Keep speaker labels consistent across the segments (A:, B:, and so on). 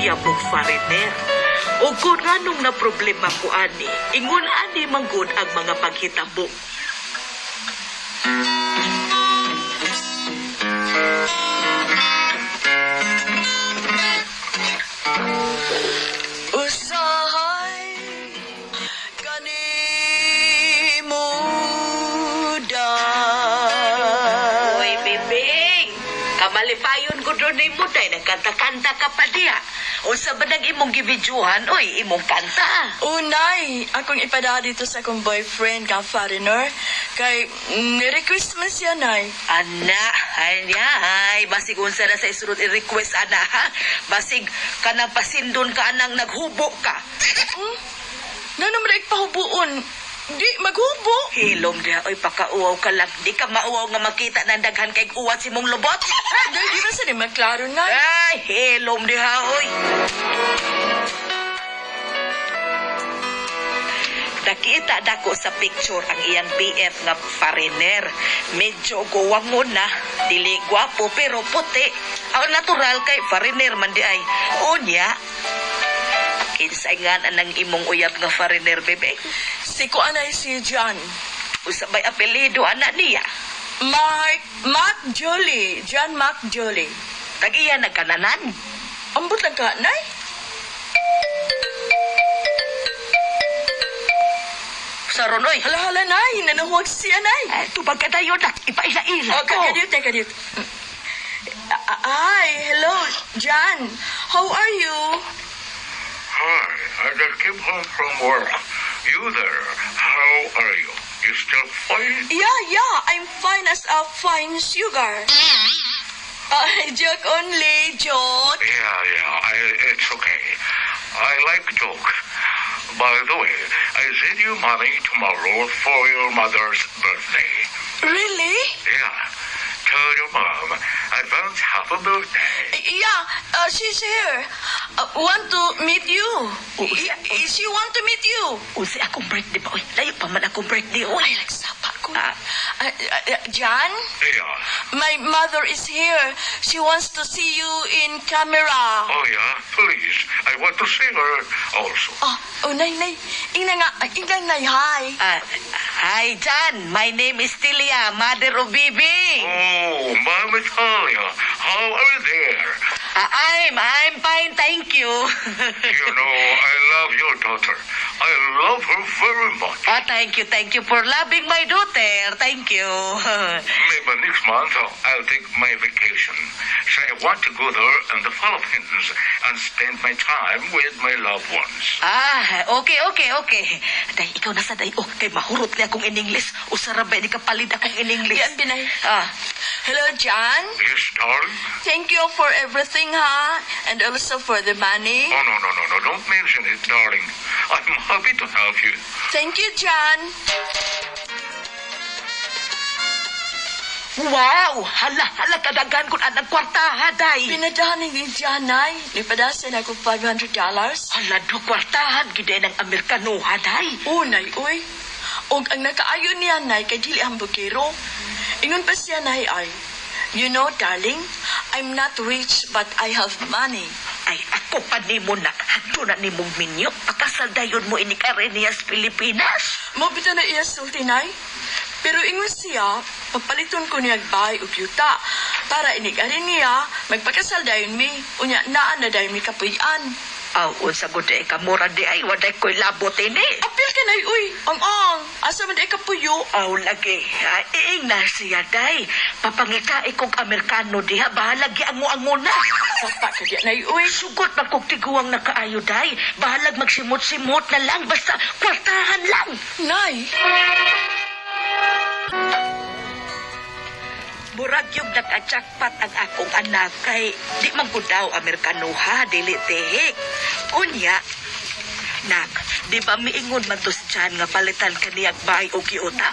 A: uyab og foreigner. O kung nganong na problema ko ani, ingon ani manggod ang mga paghitabo.
B: Usahay kanimuda.
A: Uy, bibing! Kamalipayon ko doon mo day, nagkanta-kanta ka pa diya. Unsa ba nang imong gibidyuhan, oy, imong kanta?
B: Unay, akong ipada dito sa akong boyfriend ka foreigner. Kay ni-request man siya, nay.
A: Ana, ay, ay, basig unsa na sa isunod i-request, ana, ha? Basig kanang pasindon ka anang naghubo ka.
B: Nga naman ay pahubuon. Di, maghubo.
A: Hilom diha, oy, pakauaw ka lang. Di ka mauaw nga makita ng daghan kay uwat si mong lobot.
B: Dahil di ba sa ni maklaro, nay?
A: Ay, hilom diha, oy. Nakita dako sa picture ang iyang BF nga foreigner. Medyo guwangon na, dili gwapo pero puti. Ang natural kay foreigner man di ay. Unya, kinsay nga na ng imong uyab nga foreigner, bebe?
B: Si ko anay si John.
A: Usa bay apelyido ana niya?
B: Mark, Mark Jolie. John Mark Jolie.
A: Tag-iya nagkananan.
B: Ambot lang ka, nay?
A: Sa Ronoy.
B: Hala, hala, nay. Nanahuwag siya, nay.
A: Ay, tubag ka dayon na. Ipaila-ila
B: Oh,
A: ko.
B: kadiyot, eh, kadiyot. Ay, hello, John. How are you?
C: Hi, I just came home from work. You there? How are you? You still fine?
B: Yeah, I'm fine as a fine sugar. Joke only, joke.
C: Yeah, it's okay. I like joke. By the way, I send you money tomorrow for your mother's birthday.
B: Really?
C: Yeah. Tell your mom advance happy birthday.
B: Yeah, she's here. Want to meet you.
A: Oh,
B: Yeah, she want to meet you.
A: Unsa akong birthday ba? Oy, layo pa man akong birthday. Oy.
B: Ay, nagsapa ko.
A: Ah.
B: John,
C: Yeah.
B: my mother is here. She wants to see you in camera.
C: Oh yeah, please. I want to see her also.
B: Oh, oh, nay, nay. Ingna nga, ingna, nay, hi.
A: Ah, hi, John. My name is Tilia, mother of Bibi.
C: Oh, Mama Talia, how are you there?
A: Ah, I'm fine, thank you.
C: You know, I love your daughter. I love her very much.
A: Ah, thank you for loving my daughter. Thank you.
C: Maybe next month I'll take my vacation. So I want to go there in the Philippines and spend my time with my loved ones.
A: Ah, okay. Day, ikaw na sa day. Oh, kay mahurot niya akong in English. Usara ba ni kapalit akong in English?
B: Yan, Binay.
A: Ah,
B: Hello, John.
C: Yes, darling?
B: Thank you for everything, ha? And also for the money.
C: Oh, no. Don't mention it, darling. I'm happy to help you.
B: Thank you, John.
A: Wow! Hala, hala, kadaghan kun anang kwarta, ha, day.
B: Pinadahan ni John, nay. Nipadasan ako $500.
A: Hala, do kwartahan, gid ng Amerikano, ha, day.
B: Oh, nay, uy. Og ang nakaayon niya, nay, kay dili ang bukiro. Ingon pa siya, nay, ay. You know, darling, I'm not rich, but I have money.
A: Ay, ako pa nimo na. Hadto na nimong minyo. Pakasal dayon mo ini Karenias, Pilipinas.
B: Mo bitaw na iya sulti, nay. Pero ingon siya, papaliton ko niya bahay ug yuta para inig-ari niya, magpakasal dayon mi. Unya, naa na dayon mi kapuy-an.
A: Aw, unsa gud ay kamura di ay waday ko'y labot ini.
B: Apil ka nay, uy. Ang ang, asa man di kapuyo.
A: Aw, lagi. Ay, iing na siya, day. Papangita ikong Amerikano diha. Bahalag giango-ango na.
B: Sapa ka di, nay, uy.
A: Sugot man kog tiguang nakaayo, day. Bahalag magsimot-simot na lang. Basta kwartahan lang.
B: Nay,
A: Murag yung nakajakpat ang akong anak kay di man ko daw Amerikano ha, dili tihik. Unya, nak, di ba miingon man to si Jan nga palitan kaniyag bahay o giuta?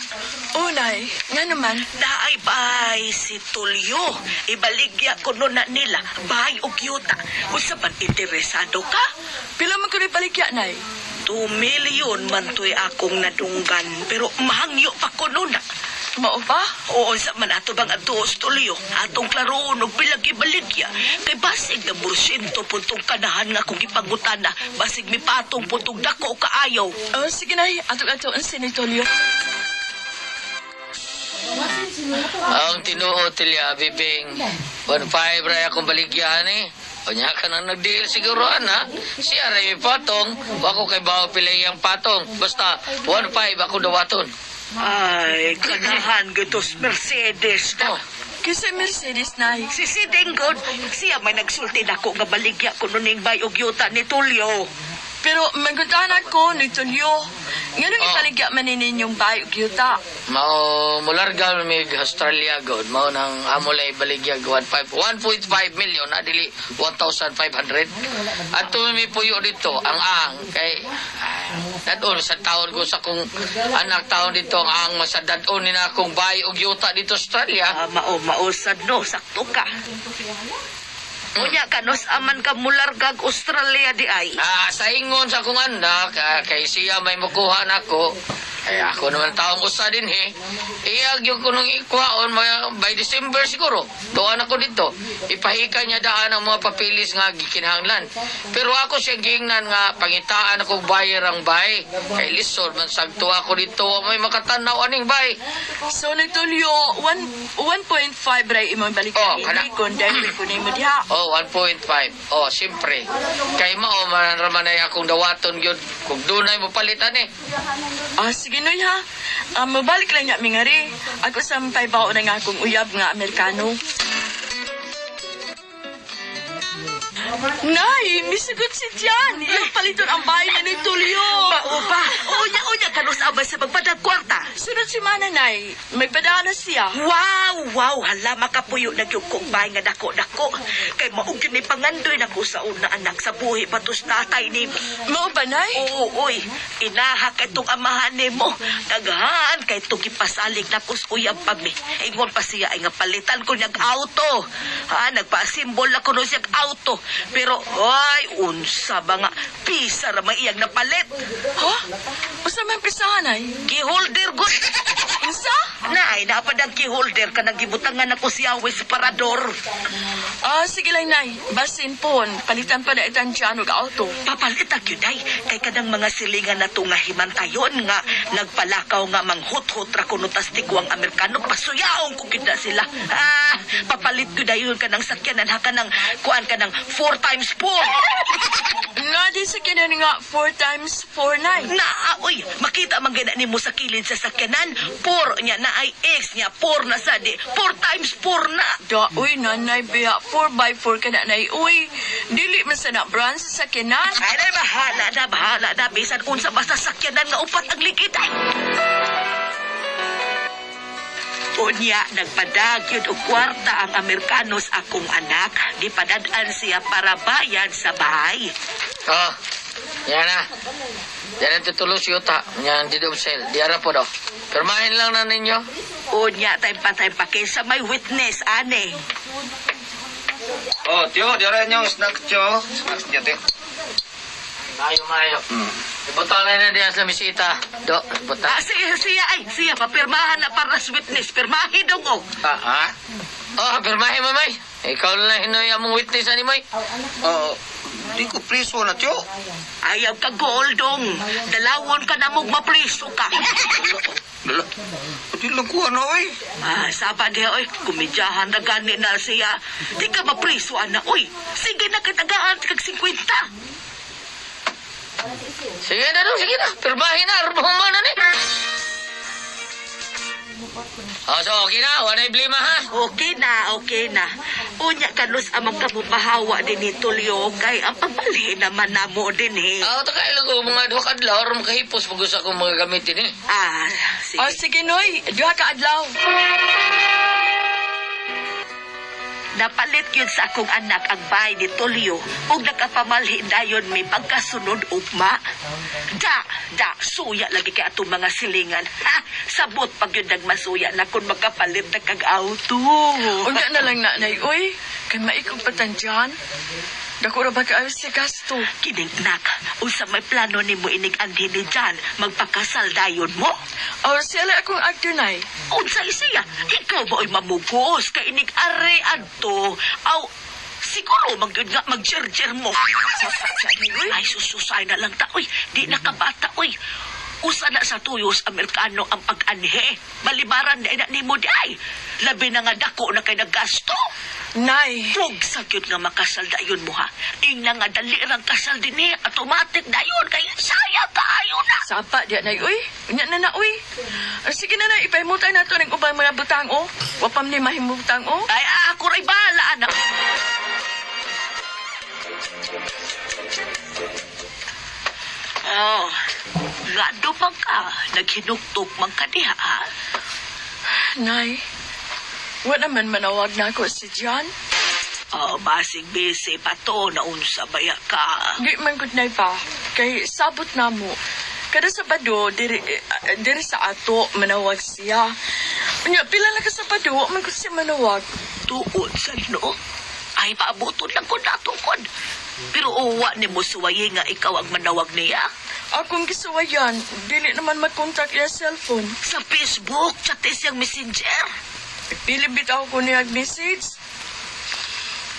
B: oh, nay, nga naman.
A: Naay bay si Tulio. Ibaligya ko no na nila bahay o giyuta. Unsa man interesado ka?
B: Pila man ko ni baligya, nay?
A: 2 million man to'y akong nadunggan pero mahangyo pa ko no na.
B: Mao ba?
A: Oo, sa man ato bang adto Tulio, atong klaroon og pila gibaligya. Kay basig na porsyento puntong kanahan nga kung gipangutana, basig mipatong puntong dako kaayo.
B: Oh, sige, Nay. Atong ato ang sinitolyo.
D: Ang tinuo tilya, bibing. 1.5 ray akong baligyahan eh. Unya ka nang nag-deal siguro, ana. Siya ray patong. Wako kay bao pilay ang patong. Basta 1.5 ako dawaton.
A: Ay, kanahan gitos Mercedes na.
D: Oh,
B: Kasi Mercedes, Nay.
A: Si Sidinggod, siya may nagsulti nako nga baligya kuno ning bay og yuta ni Tulio.
B: Pero magutana ko ni Tulio. Nganong
D: Oh.
B: ipaligya man ni ninyong bay ug yuta?
D: Mao mularga mig Australia god. Mao nang amo lay baligyag 1.5 1.5 million na dili 1,500. Adto mi puyo dito ang kay dadon sa taon ko sa kong anak taon dito ang masadadon ni na akong bay og yuta dito Australia.
A: Ah, mao mausad no, sakto ka. Unya kanos aman ka mulargag Australia di ay.
D: Ah, sa ingon sa akong anak, kay siya may mukuha nako. Ay ako naman taong usa din eh. Iyag yung kunong ikuhaon by December siguro. Tuan ako dito. Ipahika niya daan ang mga papilis nga gikinahanglan. Pero ako siya giingnan nga pangitaan ako buyer ang bay. Kay lisod man sagto ako dito wa may makatanaw aning bay.
B: So ni Tulio, 1.5 ray imong baligya
D: Oh,
B: oh,
D: kana.
B: ni kung dahil ko nimo diha.
D: Oh, 1.5. Oh, siyempre. Kay mao man raman ay akong dawaton gyud kung dunay mo palitan eh.
B: Ah, sige Noy ha. Ah, mabalik lang niya mingari. Ako sa paybaw na nga akong uyab nga Amerikano. Nay, misagot si Tian. Iyang paliton ang bahay na ni Tulio.
A: Mao ba? Unya unya kanos abay sa magpadag kwarta.
B: Sunod si Mana, Nay. Magpadala siya.
A: Wow, wow, hala makapuyo na gyud kong bahay nga dako-dako. Kay mao gyud ni pangandoy nako sa una anak sa buhi patos tatay nimo.
B: Mao ba, Nay?
A: Oo, oy, inaha kay tong amahan nimo. Daghan kay tong gipasalig nako sa uyab pa mi. Ingon pa siya ay nga palitan ko niyag auto. Ha, nagpa-simbol ako no siyag auto. Pero ay unsa ba nga pisa ra may iyang napalit.
B: Ha? Usa man pisahan, Nay?
A: Keyholder gud.
B: Unsa?
A: Nay, napad ang keyholder kanang gibutangan ako siya sa parador.
B: Ah, sige lang, Nay. Basin pon. Palitan pa na itan dyan og auto.
A: Papalit ang yun ay, kay kanang mga silingan na to nga himantayon nga nagpalakaw nga manghuthot ra kuno tas tigwang Amerikano pasuyaong ko gyud na sila. Ah, papalit gyud dayon kanang sakyanan ha kanang kuan kanang 4 times 4.
B: Nga di sa kinan nga 4 times 4, Nay.
A: Na oy, makita man gina nimo sa kilid sa sakyanan, 4 nya na ay X nya 4 na sa di 4 times 4 na.
B: Da, uy, nanay, biya. 4 by 4 ka na, nay. Uy, dili man sa na brand sa sakinan.
A: Ay, nay, bahala na, bahala na. Bisan unsa basta sakyanan nga upat ang likid. Ay. Unya, nagpadag yun og kwarta ang Amerikanos akong anak. Gipadad-an siya para bayad sa bahay.
D: Oh, yan na. Yan ang tutulos yuta. Yan, di sel. Di ara po daw. Pirmahin lang na ninyo.
A: Unya, time pa, kaysa may witness, ane.
E: Oh, Tiyo, di rin yung snack, Tiyo. Snacks niya, Tiyo.
D: Mayo, mayo. Ibutang na na diyan sa misita. Do, ibutang.
A: Ah, siya, siya, ay, siya, papirmahan na para sa witness. Pirmahin dong, oh.
E: Ah, ha?
D: Oh, pirmahin mo, may. Ikaw na hinoy among witness, ani, may.
E: Oh, di ko preso na, Tiyo.
A: Ayaw ka, goldong. Dalawon ka na mong mapriso ka.
E: Dala. Di lang ko ano, oy.
A: Ah, saba niya, oy, kumidyahan na gani na siya. Di ka mapriso, ana, oy. Sige na, kitagaan, kag 50.
D: Sige na, dong, sige na. Pirmahin na, arbuman na ni. Oh, so okay na. Wala blima, ha?
A: Okay na, okay na. Unya kanus amang kamupahawa din ni Tulio kay ang pagbalhin naman namo din eh.
D: Ah, taka ilang ko mga duha ka adlaw aron makahipos pag usa akong mga gamitin eh.
A: Ah, sige.
B: Oh, sige, Noy. Duha ka adlaw.
A: Napalit yun sa akong anak ang bahay ni Tulio ug nakapamalhin dayon may pagkasunod ugma. Da, da, suya lagi kay atong mga silingan. Ha, sabot pag yun nagmasuya na kung makapalit na kag auto.
B: Unya na lang, nanay. Uy, kay maikog patan dyan. Dako ra ba kaayo siya gasto?
A: Kining nak, unsa may plano nimo inig anhi ni Jan, magpakasal dayon mo?
B: Oh, siya lang akong agto, Nay.
A: Unsa siya? Ikaw ba oy mamugos kay inig are adto? Aw, siguro magyud nga magjerjer mo. Ay, sususay na lang ta. Uy, di na kabata, uy. Usa na sa tuyos Amerikano ang pag-anhe. Balibaran na ina nimo di ay. Labi na nga dako na kay naggasto.
B: Nay,
A: Huwag sagyod nga makasal dayon mo ha. Ingna nga dali rang kasal din eh. Automatic dayon kay saya kaayo na.
B: Sapa diya, Nay, uy. Unya na na, uy. Ah, sige na, Nay, ipahimutan nato ng ubang mga butang, oh. Wapam ni mahimutang, oh.
A: Ay, ako ray bahala, anak. Oh, nga man ka, naghinuktok man ka diha. Ha?
B: Nay, wala man manawag na ako si John.
A: Oh, basig busy pa to, naunsa baya ka.
B: Di man gud, Nay, pa. Kay sabot na mo. Kada Sabado, diri, diri sa ato, manawag siya. Unya, pila na ka Sabado, wa man gud siya manawag.
A: Tuod sa no. Ay, paabuton lang ko natukod. Pero uwa ni mo suwaye nga ikaw ang manawag niya.
B: Akong gisuwayan, dili naman mag-contact iya cellphone.
A: Sa Facebook, chat siyang messenger.
B: Pili bitaw ko niya message.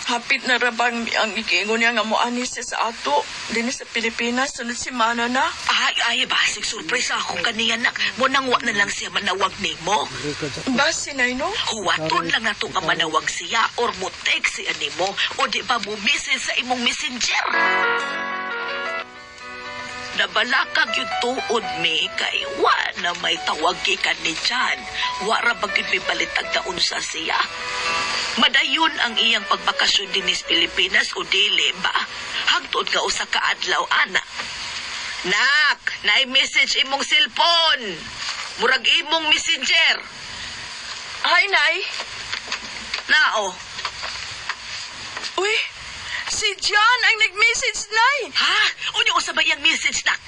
B: Hapit na rabang ang ikiingon niya nga moani siya sa ato. Dini sa Pilipinas, sunod semana na.
A: Ay, ay, basig surprise ako kaniya nak. Mo nang wa na lang siya manawag nimo.
B: Basi na no?
A: Huwaton lang nato nga manawag siya or mo text siya nimo o di ba mo message sa imong messenger. Nabalakag yung tuod mi kay wa na may tawag gikan ni Jan. Wa ra ba gyud may balitag na unsa siya. Madayon ang iyang pagbakasyon dinis Pilipinas o dili ba? Hangtod nga usa ka adlaw ana. Nak, naay message imong cellphone. Murag imong messenger.
B: Hi, Nay.
A: Nao.
B: Uy, si John ang nag-message, Nay.
A: Ha? Unyo usa ba iyang message nak?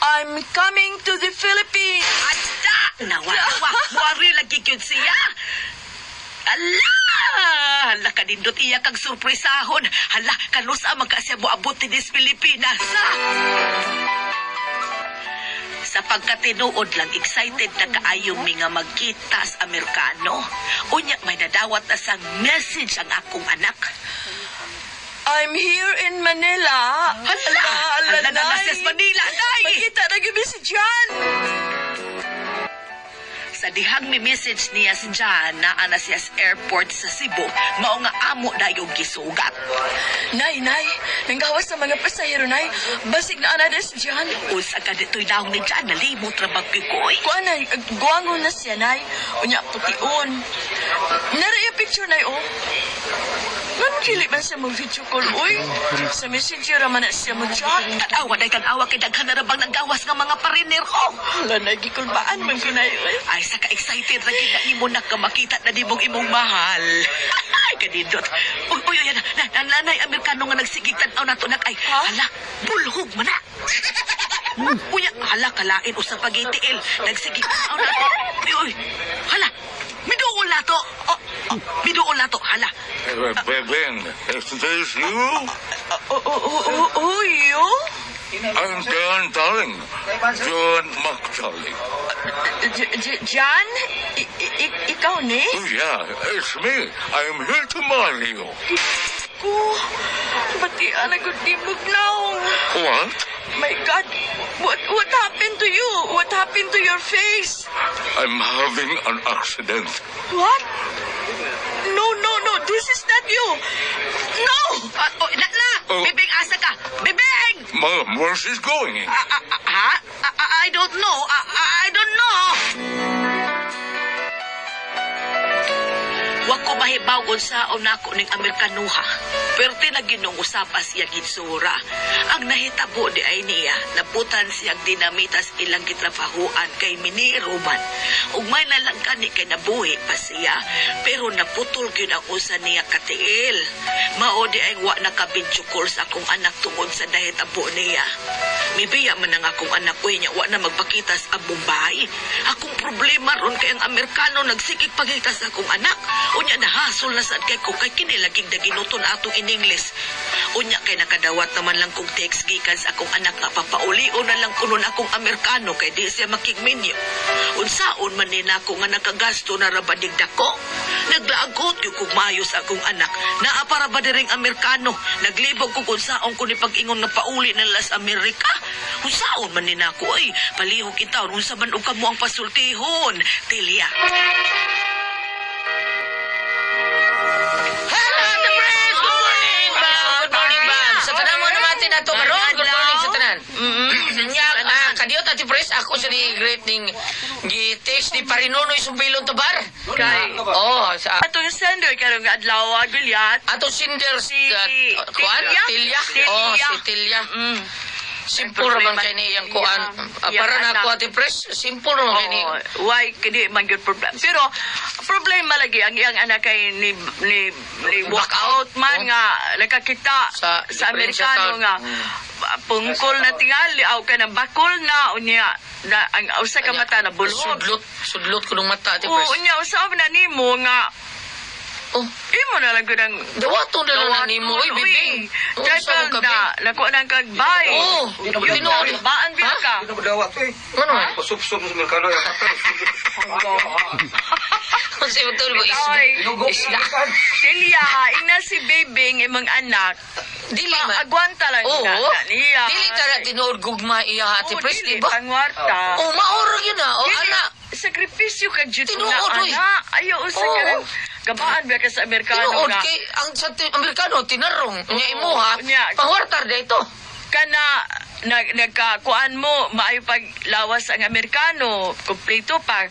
B: I'm coming to the Philippines.
A: Ada! Nawa, nawa. Muari lagi gyud siya. Ala! Hala kanindot iya kag surpresahon. Hala, kanusa man ka siya moabot dinis Pilipinas. Ha? Sa pagkatinuod lang, excited na kaayo mi nga magkita sa Amerikano. Unya, may nadawat na sang message ang akong anak.
B: I'm here in Manila.
A: Hala! Hala na
B: Nay.
A: na siya sa Manila, Nay!
B: Magkita na gabi si John.
A: Sa dihang mi message niya si Jan na ana siya sa airport sa Cebu, mao nga amo dayong gisugat.
B: Nay, Nay, nanggawas sa mga pasahero, Nay. Basig na ana na si John.
A: Unsa ka dito'y naong ni Jan, nalimot ra magkikoy.
B: Kuan na, guwangon na siya, Nay. Unya, putiun. Nara yung picture, Nay, oh. Nganong dili man siya mag-video call, uy? Sa messenger man na siya mo-chat.
A: Tanawa day tanawa kay daghan na ra bang nanggawas nga mga pariner oh.
B: Hala, nagikulbaan man ko, Nay, uy.
A: Ay sa ka-excited ra gid na nimo nak ka makita na nimong imong mahal. Ay kanindot. Uy uy uy na, na, na, nanay Amerikano nga nagsigig tan-aw nato nak ay
B: Ha?
A: hala bulhog man na. Unya, hala kalain usa pagitiil. Nagsigig tan-aw nato. Uy uy. Hala. Miduol na to. Oh, oh, miduol na to. Hala.
C: Bebeng, is this you?
B: Oh, oh, you?
C: I'm John Darling. John McDarling.
B: John? Ikaw ni?
C: Oh, yeah, it's me. I'm here to marry you.
B: Ko, pati ana ko di mugnaong.
C: What?
B: My God, what happened to you? What happened to your face?
C: I'm having an accident.
B: What? No, no, no, this is not you. No!
A: Ah, oh, na, na.
C: Oh.
A: Bebeng, asa ka? Bebeng!
C: Mom, where's this going?
A: Ah, ah, ah, ha? Ah, ah, I don't know. Ah, ah, I don't know. Wa ko mahibaw unsaon nako ning Amerikanuha. Perte na ginong usapa siya gitsura. Ang nahitabo di ay niya, naputan siyang dinamitas ilang gitrabahuan kay miniro man. Ug may na lang kani kay nabuhi pa siya, pero naputol gyud ang usa niya katiil. Mao di ay wa naka-video call sa akong anak tungod sa nahitabo niya. Mibiya man ang akong anak ko niya, wa na magpakita sa Bombay. Akong problema ron kay ang Amerikano nagsigig pagita sa akong anak. Unya nahasol na sad kay ko kay kini laging daginuton atong in English. Unya kay nakadawat naman lang kong text gikan sa akong anak nga papaulion na lang kunon akong Amerikano kay di siya makigminyo. Unsaon man ni nako nga nakagasto na ra ba dako. Naglagot yung kog maayo sa akong anak. Naa para ba diring Amerikano? Naglibog ko kung saon ko ni pag-ingon nga pauli na las Amerika. Unsaon man ni nako ay palihog intawon unsa man og kamo ang pasultihon. Tilya.
D: Hello, the press! Good morning, ma'am! Good morning, ma'am! Sa tanan mo naman natin ato karon. Good morning sa tanan. Nya, kadiyot ati press, ako sa ni great ning gi-text ni Parinonoy Sumbilon Tobar.
B: Kay-
D: Oh, sa
B: Atong sender karong adlaw, Gulyat.
D: atong sinder
B: Si
D: kuan
B: Tilya?
D: Tilya.
B: Tilya.
D: Oh, si Tilya. Simple ra man kay ni iyang kuan.
B: Iyang
D: Para na
B: anak.
D: ako ati press, simple ra man kay ni.
B: Oo, why kini man gyud problem. Pero problema lagi ang iyang anak kay ni walk
D: Back out.
B: out man
D: Oh.
B: nga nakakita
D: Sa
B: sa
D: diferensya
B: Amerikano
D: taon.
B: nga pungkol na tingali aw kanang bakol na unya na ang usa ka mata na bulhog.
D: Sudlot, sudlot ko nung mata ati
B: Oo,
D: press.
B: unya usab na nimo nga
D: Oh,
B: imo na lang gyud ang
D: dawaton na lang na nimo oy bibing.
B: Dahil
D: Unsa mo ka,
B: na, nakuha ng kagbay.
D: Oo, tinuod.
B: Baan biya
D: Ha?
B: ka?
E: Hindi na madawat eh.
D: Ano man?
E: Pasupsup sa merkado yung kata.
D: Kasi ito mo isda.
B: Ay,
D: Isda.
B: Silya, ingna si Bibing imong anak.
D: Dili man.
B: Agwanta lang
D: Oo.
B: na, na niya.
D: Dili ka na tinuod gugma iya ati
B: Oo,
D: press,
B: dili,
D: di ba?
B: Pangwarta.
D: Oh, maorag yun ah. Oh,
B: Dili,
D: ana.
B: Sakripisyo ka dito na,
D: Tinuod, oy.
B: ana. Ayaw, usa
D: Oo.
B: ka ng gabaan ba ka sa Amerikano
D: Tinuod
B: nga.
D: kay ang sa Amerikano tinarong nya
B: Oo,
D: imuha.
B: unya.
D: Pangwartar dito.
B: Kana nag nagkakuan mo maayo pag lawas ang Amerikano kompleto pa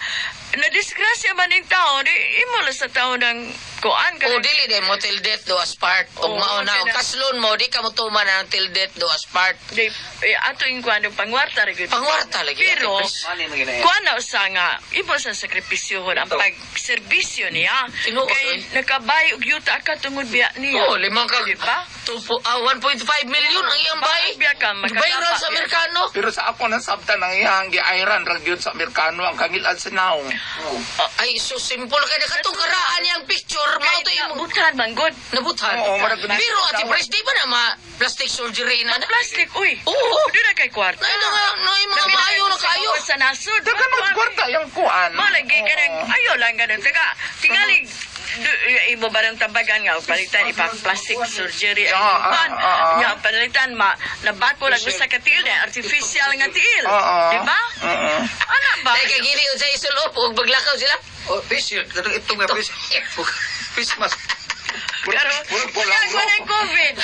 B: nadisgrasya man ning taon di imo lang sa taon ng kuan ka
D: O dili day mo till death do us part. Ug
B: Oo,
D: mao na ang
B: kana-
D: kaslon mo di ka motuman ang till death do us part.
B: di eh, ato yung kuan og pangwarta ra gyud.
D: Pangwarta lagi.
B: Pero
D: Ate Pres.
B: kuan na usa nga imo sa sakripisyo ang pagserbisyo niya
D: Tinuod,
B: kay
D: oy.
B: nakabay og yuta ka tungod biya niya.
D: Oh, limang ka.
B: Di ba?
D: 1.5 million ang iyang bay.
B: Biya ka makatapa.
D: Bayran sa Amerikano.
F: Pero sa ako nasabtan ang iyang giayran ra gyud sa Amerikano ang kangilad sa naong.
D: Ay, so simple kay nakatong karaan niyang picture mao to
B: Kay
D: imo
B: nabutan man gud.
D: nabuthan.
F: Oo, marag-
D: Pero ati Pres, di ba na ma plastic surgery na na?
B: Plastic uy.
D: Oo.
B: Di na kay kwarta.
D: Na nga, na mga
B: Labi na
D: maayo
B: kay
D: na kayo.
B: Sa nasod.
F: Dagan magkwarta yang kuan.
B: Malagi ka nang, ayo lang ganun. Teka, tingali, imo ba ng tambagan nga, palitan, ipa-plastic surgery. Ang
F: Ah, ah,
B: uban,
F: ah, ah.
B: nga, palitan, ma, nabako lang usa ka tiil, na artificial nga tiil.
F: Oo.
B: Di ba?
F: Oo.
B: Ana ba?
D: Dahil kay gili sa isulop ug maglakaw sila.
E: Oh, face shield. Katong itong nga face. Face mask.
B: Pero,
F: Murag pulang,
B: kaya ko ng COVID.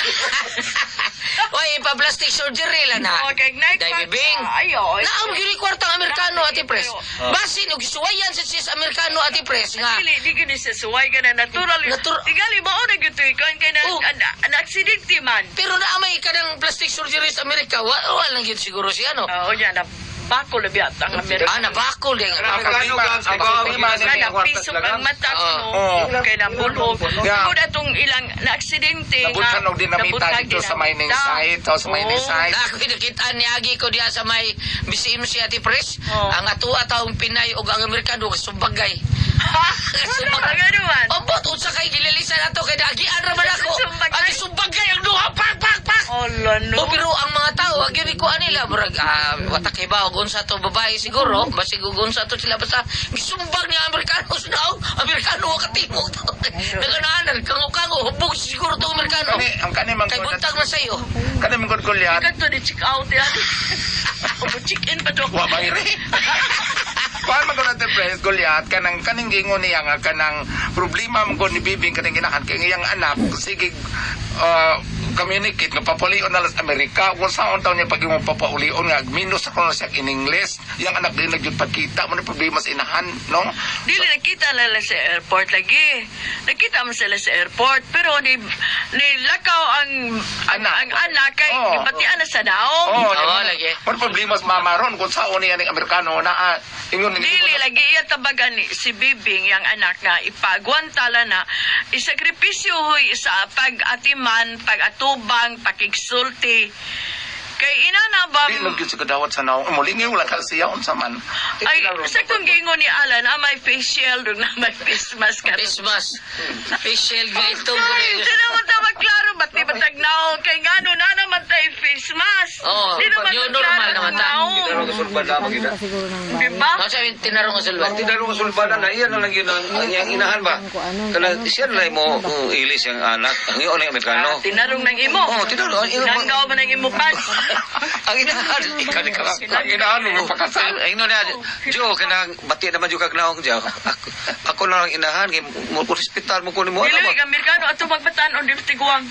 D: Oy, ipa-plastic surgery lang na.
B: Okay, night
D: Dahil bibing.
B: Ayo.
D: Naam gyud ni kwartang Amerikano ati Pres. Basin og suwayan sa sis Amerikano ati Pres nga.
B: Dili, di gyud siya suway ka na natural. Tingali, mao na gyud to, ikaw kay na,
D: Oh.
B: na aksidente man.
D: Pero naamay ka ng plastic surgery sa Amerika, wa wala lang gyud siguro siya no.
B: Oo, yan, na bako labi at ang Amerika.
D: Ah, nabakol din.
F: Ang problema, ang problema
B: Nga
F: ni
B: napisok ang mata
D: Oo.
B: no, kay nabulhog.
F: Yeah.
B: Tungod atong ilang na-aksidente
F: Nabuthan og dinamita
B: nabuthan
F: dito sa mining
B: dinamita.
F: site, o sa mining
B: Oo.
F: site.
D: Na ako'y nakita ni Agi ko diya sa may BCMC ati Pres.
B: Oo.
D: Ang atua taong Pinay ug ang Amerikano kasumbagay.
B: Ha? Wala, ganun man.
D: Ambot unsa kay gililisan ato kay naagian ra man ako.
B: Sumbagay?
D: Ang sumbagay ang duha pak pak pak.
B: Ala, no.
D: Oh, pero ang mga tao, ang gyud ko anila murag watak iba og unsa to babae siguro, basig og unsa to sila basta gisumbag ni Amerikano sa naong Amerikano wa katimog. Naganahan kango-kango hubog siguro to Amerikano.
F: Kani ang kani man
D: Kay buntag na sayo.
F: kani man gud kulyat.
B: Kanto ni check out yan. O check in pa to.
F: Wa bayre. Kuan man gud ate Pres Goliath kanang kaning gingon niya nga kanang problema man gud ni Bibing kaning ginahan kay ang iyang anak sige communicate nga papulion na lang sa Amerika kung saan taon niya pag imong papaulion nga minus ako na siya in English iyang anak din nagyud pagkita mo na problema sa inahan no.
B: Dili nakita na lang sa airport lagi. Nakita man sila sa airport pero ni ni lakaw ang
F: Anak.
B: ang anak kay
F: Oo.
B: gibatian na sa naong.
F: Oh,
D: Oo, lagi.
F: Mo problema sa mama ron kung saan niya ning Amerikano na ingon
B: Dili lagi iya tabagan ni si Bibing yang anak nga ipagwantala na isakripisyo huy sa pag-atiman, pag-atubang, pakigsulti. Kay ina na ba
F: Di lang gyud siya kadawat sa naong. Mulingaw lang ka siya unsa man.
B: Ay, sa kong gingon ni Alan, ah, may face shield ug na may face mask karon.
D: Face mask. Face shield nga ito.
B: Di naman ta maklaro, ba't di ba tagnaong? Kay ngano na naman tayo face mask.
D: Oo,
B: Di naman
D: new
B: ta
D: normal
B: klaro
D: naman ta.
B: tagnaong.
E: Tinarong kasulbad na kita.
B: Di ba?
D: Ano sabi tinarong ang sulbat?
E: Tinarong kasulbad na iya na lang yun ang iyang inahan ba? Kana siya na lang mo ilis ang anak. Ang iyo lang Amerikano.
B: Ah, tinarong ng imo.
E: Oo, tinarong. Ang imo.
B: Nanggaw man ng imo pants.
E: Ang inahan ikaw ni ka.
F: Ang inahan mo pakasal.
E: Ang ino na Jo kanang bati naman jo kag naong Jo. Ako na lang inahan kay mo ko hospital mo ko nimo
B: Dili
E: ano ba.
B: ang Amerikano ato magbatan on tiguang.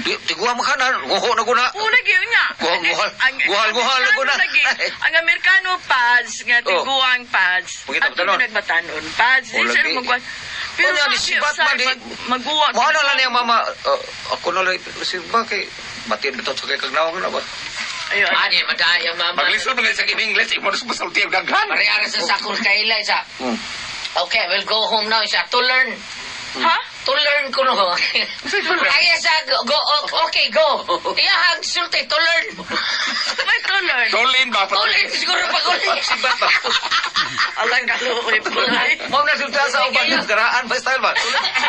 E: Di tiguan mo kanan, guho na ko na.
B: Una gyud niya.
E: Guhal, guhal.
B: Ang-
E: Guhal, guhal
B: ang
E: ko na.
B: Amerikano lagi. Ang Amerikano pads nga
E: Oh.
B: tiguang pads.
E: Mangita
B: Ato
E: batanon.
B: nagbatanon pads. Di
E: Oh,
B: sila
E: lagi.
B: magwan. Pero
E: Unya, di
B: sa
E: si Batman, di-
B: maguwa.
E: Mo ano lang niya mama, ako na lang si ba kay bati bitaw sa kay kag naong na ba.
B: Ayo.
D: Ah, di, madaya mama.
F: Maglisod man sa English, imo na masulti ang daghan.
D: Parehara sa sakong kaila isa.
E: Hmm.
D: Okay, we'll go home now isa. To learn.
B: Ha?
D: To learn ko no. Ay, isa, go, go, okay, go. Iya, hag, sulti, to learn.
B: May to learn.
F: Tulin ba?
D: To learn, siguro pag uli.
E: Si Batman.
B: Alang kaluoy po.
E: Mao na sulti sa uban garaan ba style ba?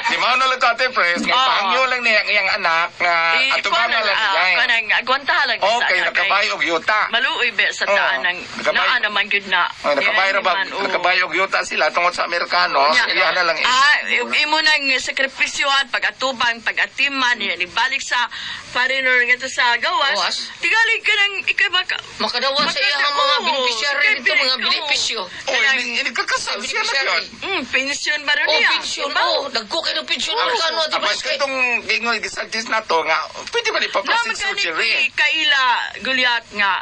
F: Di mao na lang to, Ate Pres, nga
B: Oo.
F: pahangyo lang niya ang iyang anak nga ato ba na lang niya.
B: Kanang agwanta lang sa
F: Okay,
B: anak, kay
F: nakabay og yuta.
B: Maluoy be sa taan
F: Oo,
B: ng
F: nakabay.
B: naa naman gyud na.
F: Oh, nakabay ra ba?
B: Yan, oo.
F: Nakabay og yuta sila tungod sa Amerikano.
B: Nya.
F: Iya na lang.
B: Ah, imo nang sakripisyohan pag-atubang, pag-atiman, yan ibalik sa foreigner nga sa gawas.
D: Gawas.
B: Tingali ka nang ikay baka
D: Makadawa sa iya ang mga beneficiary dito, mga benepisyo.
F: Oh, ini ini kakasal siya na yun.
B: Pensyon ba ron
D: Oh,
B: niya?
D: pensyon,
B: Diba?
D: oh. Dagko kayo ng pensyon, Amerikano, Ate
F: Apas
D: Pres.
F: ka itong gingoy gisagtis na to nga pwede ba
B: Na
F: ipaplastic
B: magkani
F: surgery?
B: kaila gulyat nga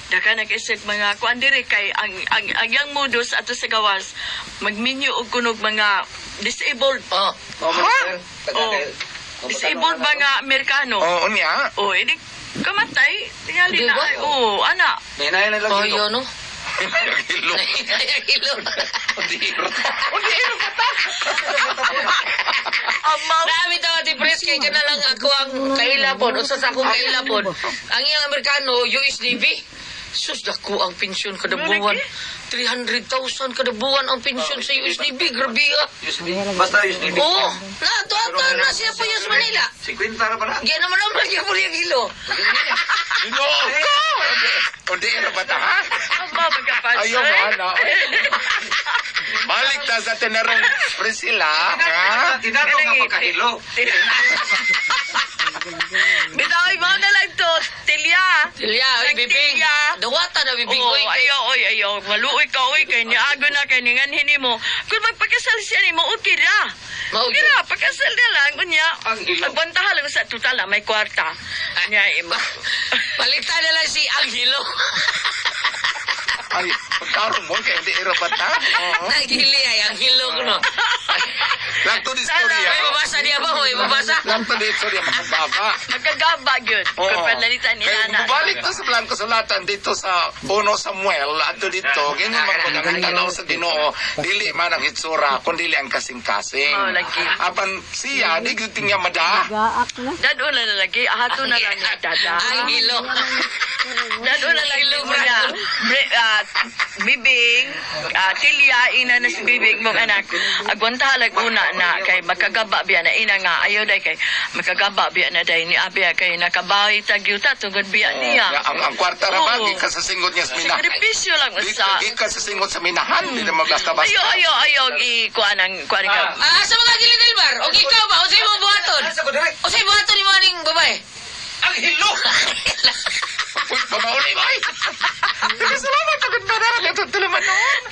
B: daka nag-isip mga kuan diri kay ang yang modus ato sa gawas magminyo og kunog mga disabled.
D: Oh,
F: Ha?
B: Oh, disabled mga Amerikano.
F: Oo niya.
B: Oh, ini kamatay tingali
D: Di
B: na.
D: ba?
B: Oh, ana.
E: Hinay na lang
D: oh,
E: yun.
D: yun, no?
F: Hilo.
D: Hilo.
F: Undi iro ka ta.
B: Amaw.
D: Dami daw, Ate Pres, kay ka na lang ako ang kailapon. Unsa sa akong kailapon. Ang iyang Amerikano, US Navy. Sus, dako ang pensyon kada buwan. 300,000 kada buwan ang pensyon sa US Navy. Grabe ah.
E: Basta yun.
D: Oo. Na, to, to, na siya po sa Manila.
E: 50 ra pa na.
D: Gaya naman ang lagi po niyang hilo.
F: Ginoo ko. Undi iro ba ta ha?
B: Amaw magkapansin.
F: Ayaw mo ana. Balik ta sa tinarong Priscilla, ha?
E: Tinatong nga pagkahilo.
B: Bitaw mo na lang to, tilya.
D: Tilya, oy, bibing.
B: Tilya.
D: Dawata na, bibing.
B: Oo,
D: Oy, kay-
B: ayaw, oy, ayaw. Maluoy ka, oy, kay niago na, kay ninganhin nimo. Kung magpakasal siya nimo, okay ra.
D: Mao
B: Okay
D: yun.
B: ra, pakasal na lang, unya.
E: Ang ilo.
B: Agwantahan lang sa total, ah, may kwarta. Unya, ima.
D: Palitan na lang si Anghilo.
F: Ay, pagkaroon mo kay hindi iro ba ta? Oo.
D: Naghili ay, Anghilo ko no.
F: Lang to di storya.
D: May babasa niya ba? May babasa?
F: Lang to di storya makababa.
B: Magkagaba, gyud.
F: Oo.
B: Kung panalitan ni
F: Kaya
B: Nana.
F: bumalik to sa plan kasulatan dito sa Uno Samuel ato dito ganyan man pag ang tanaw sa Ginoo dili man ang hitsura kundi ang kasing-kasing.
B: Oo, lagi.
F: Apan siya di gyud niya mada.
G: Gaak na.
B: Dado na lang lagi, ahato na lang ni Dada.
D: Anghilo.
B: Dado na lang
D: Hello,
B: ni muna. Bibing, tilya, ina na si Bibing mong anak. Agwanta lag una na kay makagaba biya na ina nga ayaw day kay makagaba biya na day ni abiya kay nakabawi tagyuta tungod biya niya.
F: Nga, ang kwarta ra ba
B: Oo.
F: gikan sa singot niya sa minahan.
B: Sakripisyo lang
F: Di
B: usa.
F: gikan sa singot sa minahan di na magbasta-basta.
B: Ayo ayo ayo i kuan ang kuan ka.
D: Ah, sa mga gilid Delbar, o ikaw ba? Unsay mo buhaton?
E: Asa ko dire?
D: Unsay buhaton ni mga ning babae?
E: Ang hilo.
F: Uy, pamauli ba? Salamat pagod na rin ito tuluman noon.